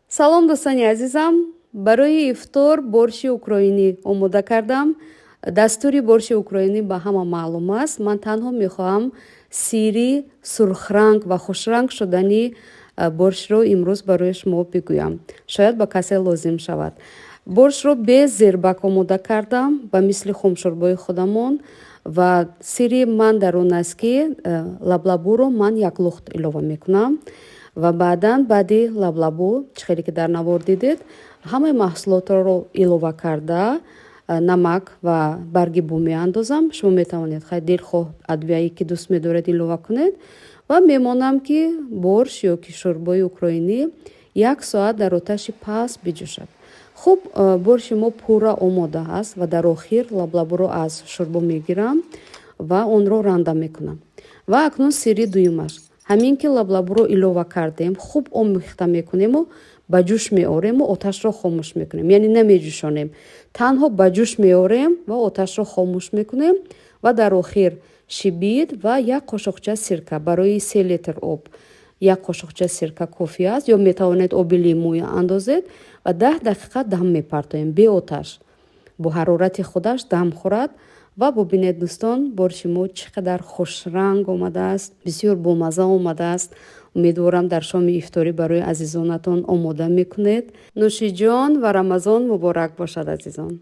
Салом, дӯстони азизам! Барои ифтор борщи украинӣ омода кардам. Дастури борщи украинӣ ба ҳама маълум аст. Ман танҳо мехоҳам сирри сурхранг ва хушранг шудани борщро имрӯз барои шумо бигӯям. Шояд ба касе лозим шавад. Борщро без зирбак омода кардам, ба мисли хумшӯрбои худамон. Ва сирри ман дар он аст, ки лаблабуро ман як лухт илова мекунам ва баъдан, баъди лаблабу, чӣ хеле ки дар навор дидед, ҳамаи маҳсулотро илова карда, намак ва барги бу меандозам. Шумо метавонед хай дилхоҳ адвияе ки дӯст медоред, илова кунед ва мемонам, ки борщ ё ки шӯрбои украинӣ як соат дар оташи паст биҷӯшад. Хуб, борщи мо пурра омода аст ва дар охир лаблабуро аз шӯрбо мегирам ва онро ранда мекунам. Ва акнун сирри дуюмаш: ҳамин ки лаблабуро илова кардем, хуб омехта мекунему ба ҷӯш меорему оташро хомӯш мекунем, яъне намеҷӯшонем, танҳо ба ҷӯш меорем ва оташро хомӯш мекунем. Ва дар охир шибит ва як қошуқча сирка. Барои 3 литр об як қошуқча сирка кофӣ аст ё метавонед оби лимӯ андозед. Ва 10 дақиқа дам мепартоем беоташ, бо ҳарорати худаш дам хӯрад. Ва бубинед, дӯстон, борщи мо чӣ қадар хушранг омадааст, бисёр бомазза омадааст. Умедворам, дар шоми ифторӣ барои азизонатон омода мекунед. Нӯшиҷон ва Рамазон муборак бошад, азизон!